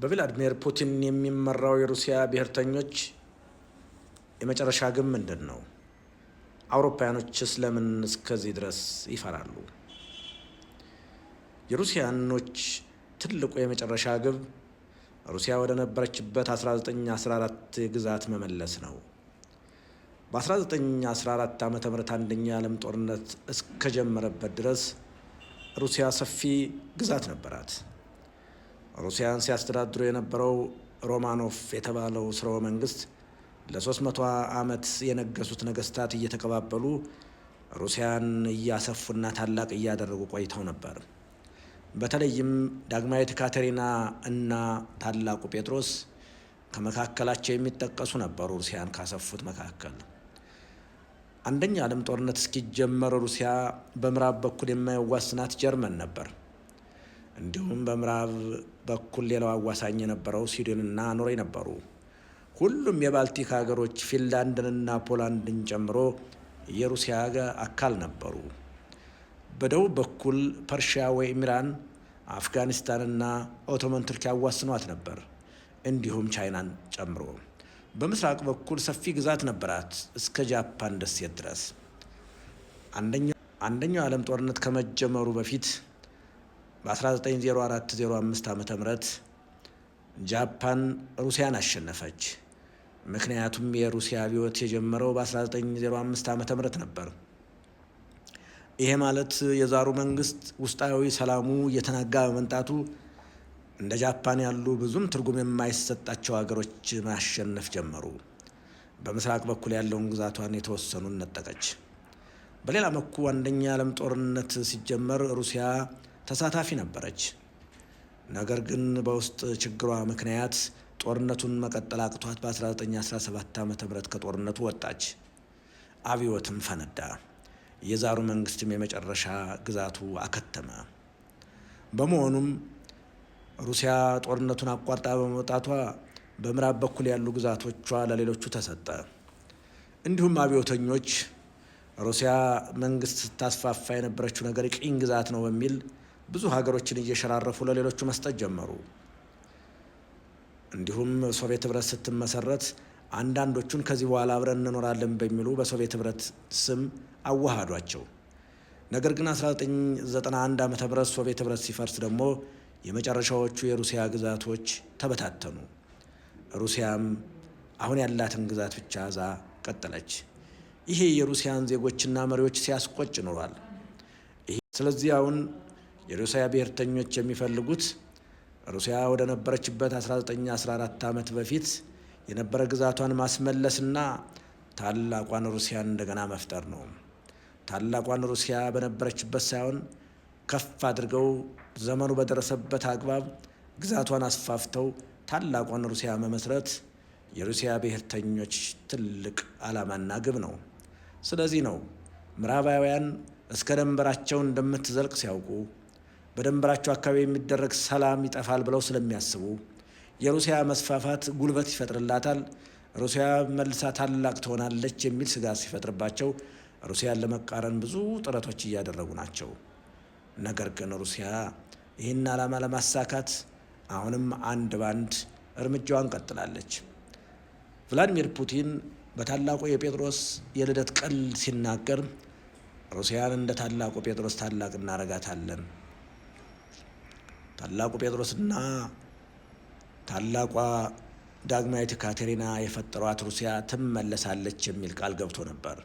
በቭላዲሚር ፑቲን የሚመራው የሩሲያ ብሔርተኞች የመጨረሻ ግብ ምንድን ነው? አውሮፓውያኖችስ ለምን እስከዚህ ድረስ ይፈራሉ? የሩሲያኖች ትልቁ የመጨረሻ ግብ ሩሲያ ወደ ነበረችበት 1914 ግዛት መመለስ ነው። በ1914 ዓ ም አንደኛ የዓለም ጦርነት እስከጀመረበት ድረስ ሩሲያ ሰፊ ግዛት ነበራት። ሩሲያን ሲያስተዳድሩ የነበረው ሮማኖፍ የተባለው ስርወ መንግስት ለ300 ዓመት የነገሱት ነገስታት እየተቀባበሉ ሩሲያን እያሰፉና ታላቅ እያደረጉ ቆይተው ነበር። በተለይም ዳግማዊት ካተሪና እና ታላቁ ጴጥሮስ ከመካከላቸው የሚጠቀሱ ነበሩ። ሩሲያን ካሰፉት መካከል አንደኛ ዓለም ጦርነት እስኪጀመር ሩሲያ በምዕራብ በኩል የማይዋስናት ጀርመን ነበር። እንዲሁም በምዕራብ በኩል ሌላው አዋሳኝ የነበረው ስዊድንና ኖርዌይ ነበሩ። ሁሉም የባልቲክ ሀገሮች ፊንላንድንና ፖላንድን ጨምሮ የሩሲያ አካል ነበሩ። በደቡብ በኩል ፐርሺያ ወይም ኢራን፣ አፍጋኒስታንና ኦቶማን ቱርክ ያዋስኗት ነበር፣ እንዲሁም ቻይናን ጨምሮ። በምስራቅ በኩል ሰፊ ግዛት ነበራት እስከ ጃፓን ደሴት ድረስ። አንደኛው የዓለም ጦርነት ከመጀመሩ በፊት በ1904/05 ዓ ም ጃፓን ሩሲያን አሸነፈች። ምክንያቱም የሩሲያ አብዮት የጀመረው በ1905 ዓ ም ነበር። ይሄ ማለት የዛሩ መንግስት ውስጣዊ ሰላሙ እየተናጋ በመምጣቱ እንደ ጃፓን ያሉ ብዙም ትርጉም የማይሰጣቸው ሀገሮች ማሸነፍ ጀመሩ። በምስራቅ በኩል ያለውን ግዛቷን የተወሰኑን ነጠቀች። በሌላ በኩል አንደኛ የዓለም ጦርነት ሲጀመር ሩሲያ ተሳታፊ ነበረች። ነገር ግን በውስጥ ችግሯ ምክንያት ጦርነቱን መቀጠል አቅቷት በ1917 ዓ ም ከጦርነቱ ወጣች። አብዮትም ፈነዳ። የዛሩ መንግስትም የመጨረሻ ግዛቱ አከተመ። በመሆኑም ሩሲያ ጦርነቱን አቋርጣ በመውጣቷ በምዕራብ በኩል ያሉ ግዛቶቿ ለሌሎቹ ተሰጠ። እንዲሁም አብዮተኞች ሩሲያ መንግስት ስታስፋፋ የነበረችው ነገር ቅኝ ግዛት ነው በሚል ብዙ ሀገሮችን እየሸራረፉ ለሌሎቹ መስጠት ጀመሩ። እንዲሁም ሶቪየት ህብረት ስትመሰረት አንዳንዶቹን ከዚህ በኋላ አብረን እንኖራለን በሚሉ በሶቪየት ህብረት ስም አዋሃዷቸው። ነገር ግን 1991 ዓ ም ሶቪየት ህብረት ሲፈርስ ደግሞ የመጨረሻዎቹ የሩሲያ ግዛቶች ተበታተኑ። ሩሲያም አሁን ያላትን ግዛት ብቻ ይዛ ቀጠለች። ይሄ የሩሲያን ዜጎችና መሪዎች ሲያስቆጭ ኖሯል። ስለዚህ አሁን የሩሲያ ብሔርተኞች የሚፈልጉት ሩሲያ ወደ ነበረችበት 1914 ዓመት በፊት የነበረ ግዛቷን ማስመለስና ታላቋን ሩሲያን እንደገና መፍጠር ነው። ታላቋን ሩሲያ በነበረችበት ሳይሆን ከፍ አድርገው ዘመኑ በደረሰበት አግባብ ግዛቷን አስፋፍተው ታላቋን ሩሲያ መመስረት የሩሲያ ብሔርተኞች ትልቅ ዓላማና ግብ ነው። ስለዚህ ነው ምዕራባውያን እስከ ደንበራቸው እንደምትዘልቅ ሲያውቁ በደንበራቸው አካባቢ የሚደረግ ሰላም ይጠፋል ብለው ስለሚያስቡ የሩሲያ መስፋፋት ጉልበት ይፈጥርላታል፣ ሩሲያ መልሳ ታላቅ ትሆናለች የሚል ስጋት ሲፈጥርባቸው ሩሲያን ለመቃረን ብዙ ጥረቶች እያደረጉ ናቸው። ነገር ግን ሩሲያ ይህን ዓላማ ለማሳካት አሁንም አንድ ባንድ እርምጃዋን ቀጥላለች። ቭላዲሚር ፑቲን በታላቁ የጴጥሮስ የልደት ቀን ሲናገር ሩሲያን እንደ ታላቁ ጴጥሮስ ታላቅ እናረጋታለን፣ ታላቁ ጴጥሮስና ታላቋ ዳግማዊት ካቴሪና የፈጠሯት ሩሲያ ትመለሳለች የሚል ቃል ገብቶ ነበር።